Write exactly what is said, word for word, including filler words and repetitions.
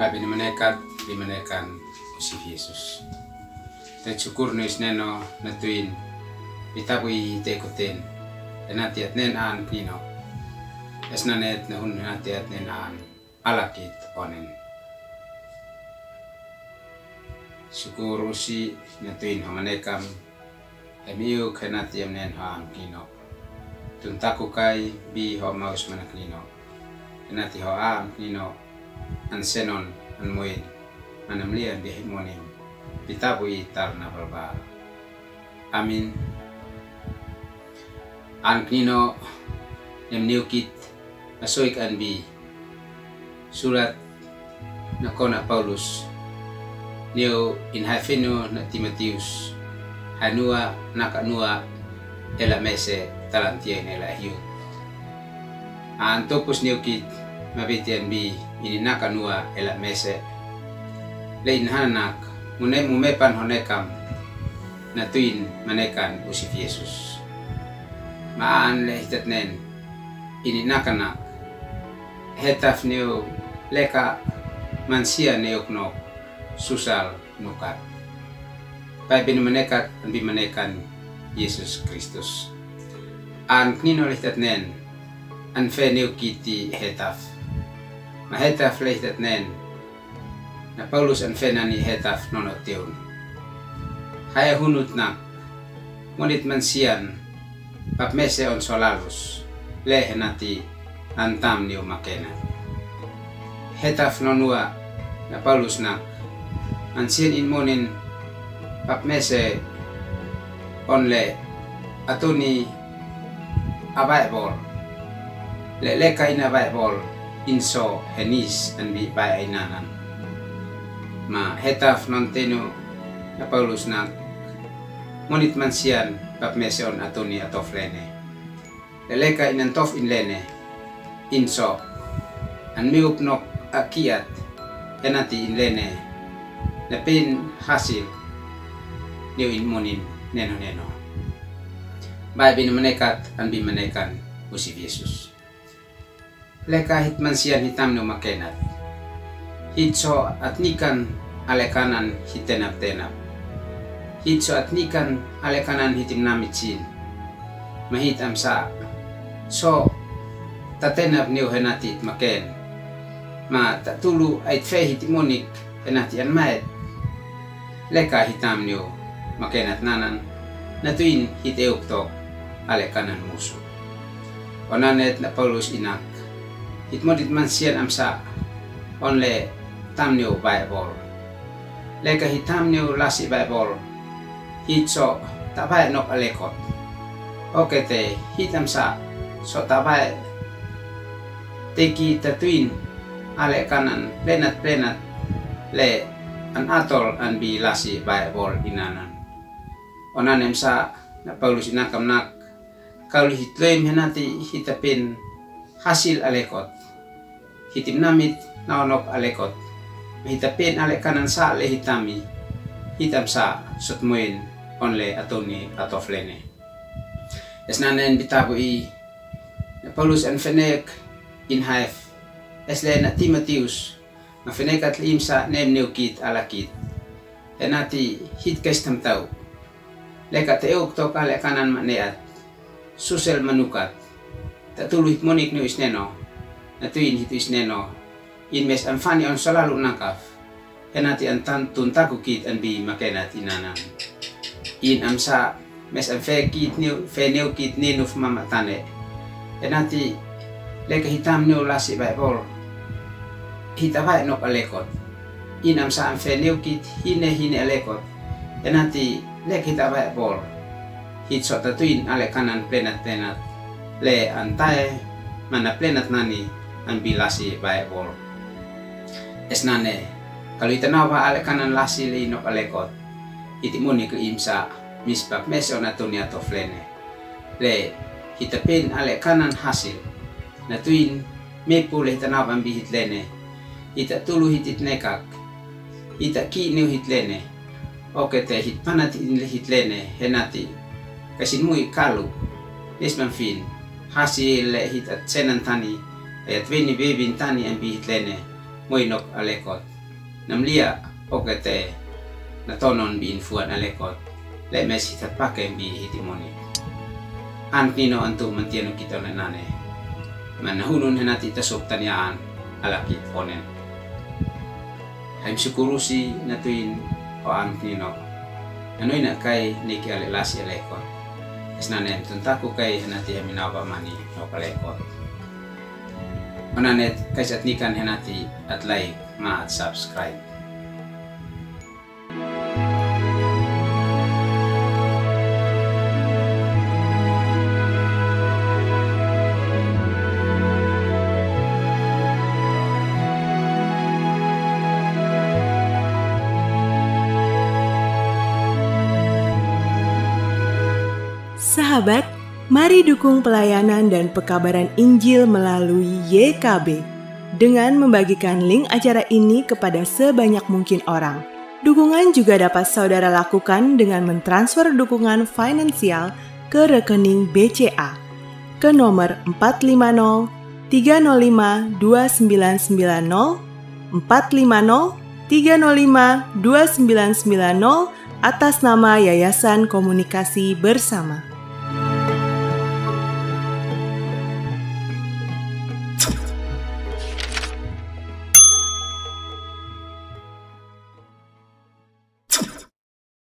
Bini manekat, bini manekan, u si Jesus. Te sukul ni si neno na tuin, bitabu i te kuten, enati at nen an kino. Esnanet na hun enati at nen an, alakit onen. Sukul u si na tuin ho manekam, Emiu ke nati em nen ho am kino. Tun taku kai bi ho maus mana kino. Nati ho am kino. An senon, an muin. Mana mlian bi himonim. Bitabu i tal na balbal. Amin. An kino. Em niu kit. Asoik an bi. Sulat na kona Paulus. Niu in hai finu na Timotius. Hai nua naka nua ela mese talantia in ela hiu. An topus niu kit mabiti an bi ini naka nua ela mese. Le in hana nak mune mumepan honekam na tuin manekan u si Jesus. Ma an le hitat nen. Ini nakanak. Hetaf niu leka mansia niu knok susal nukat. Pai bini manekat an bi manekan Jesus Kristus. An knino le hitat nen. An fe niu kiti hetaf. Ma hetaf le hitat nen. Na Paulus an fe nani hetaf nono tiun. Haya hunut nak. Monit mansian. Pap mese on solalus. Le henati an tam niu makena. Hetaf nonua na Paulus nak. Mansian in monin pap mese on le atuni a Baibol. Le leka ina Baibol in so henis an bi bai ainanan. Ma hetaf non tenu na Paulus nak. Monit mansian pap mese on atuni atof lene. Le leka inan tof in lene. In so. An miup nok a kiat. Enati in lene. Na pin hasil. Niu in monin neno neno. Bai bini manekat an bi manekan u si Jesus. Leka hit mansian hitam niu makenat. Hit so atnikan alekanan hit tenap tenap. Hit so atnikan alekanan hit imnam itsin. Ma hit amsa so tatenap niu henati it maken. Ma tatulu ait fe hit imonik henati an maet. Leka hitam niu makenat nanan na tuin hit euk tok alekanan musu. Onanet na Paulus inak. Hit modit mansian amsa on le tam niu Baibol. Leka hitam niu lasi Baibol. Hit so tabai nok alekot. Okete hit amsa so tabai teki tatuin alekanan plenat plenat le an atol an bi lasi Baibol inanan. Onanem sa na Paulus inakam nak. Kauli hit loim henati hita pin hasil alekot. Hit imnamit na onok alekot. Ma hita pin alekanan sa le hitami. Hitam sa sot moin on le atuni atof lene. Esnanen bitabu i na Paulus an fenek in haef. Esle na Timotius. Ma fenekat le imsa nem niu kit alakit. Henati hit kestam tau. Leka te euk tok alekanan ma neat. Susel manukat. Tatulu hit monik niu isneno. Na tuin hit isneno. In mes amfani on solalu nakaf. Henati an tan tun taku kit an bi makenat inanan. In amsa mes am fe kit niu fe niu kit ninuf mama tane. Henati leka hitam niu lasi Baibol. Hita bai nok alekot. In amsa am fe niu kit hine hine alekot. Henati leka hita Baibol. Hit so tatuin alekanan plenat plenat. Le antae mana plenat nani an bi lasi Baibol. Esnane kalu hita nau ba alekanan lasi le inok alekot. Hiti monik le imsa mis pap mese on atuni atof lene. Le hita pin alekanan hasil. Na tuin mepu le hita nau ba an bi hit lene. Hita tulu hit it nekak. Hita ki niu hit lene. Okete hit panat in le hit lene henati. Kasin mui kalu. Nisman fin. Hasil le hit at senan tani. Ayat veni bebin tani an bi hit lene. Mui nok alekot. Na mlia okete na tonon bi in fuat na lekot, le mesi ta pake bi hitimoni. An kino antu mantianu kito na nane. Man na hunun henati tasuk taniaan ala ki ponen. Hai msukuru si na tuin o an kino. Nanoi na kai ni ki ale lasi a lekot. Es nanen tuntaku kai henati haminau ba mani no ka lekot. Onanet kai sat nikan henati at like ma at subscribe. Sahabat, mari dukung pelayanan dan pekabaran Injil melalui Y K B dengan membagikan link acara ini kepada sebanyak mungkin orang. Dukungan juga dapat saudara lakukan dengan mentransfer dukungan finansial ke rekening B C A ke nomor empat lima nol tiga nol lima dua sembilan sembilan nol, empat lima nol tiga nol lima dua sembilan sembilan nol, atas nama Yayasan Komunikasi Bersama.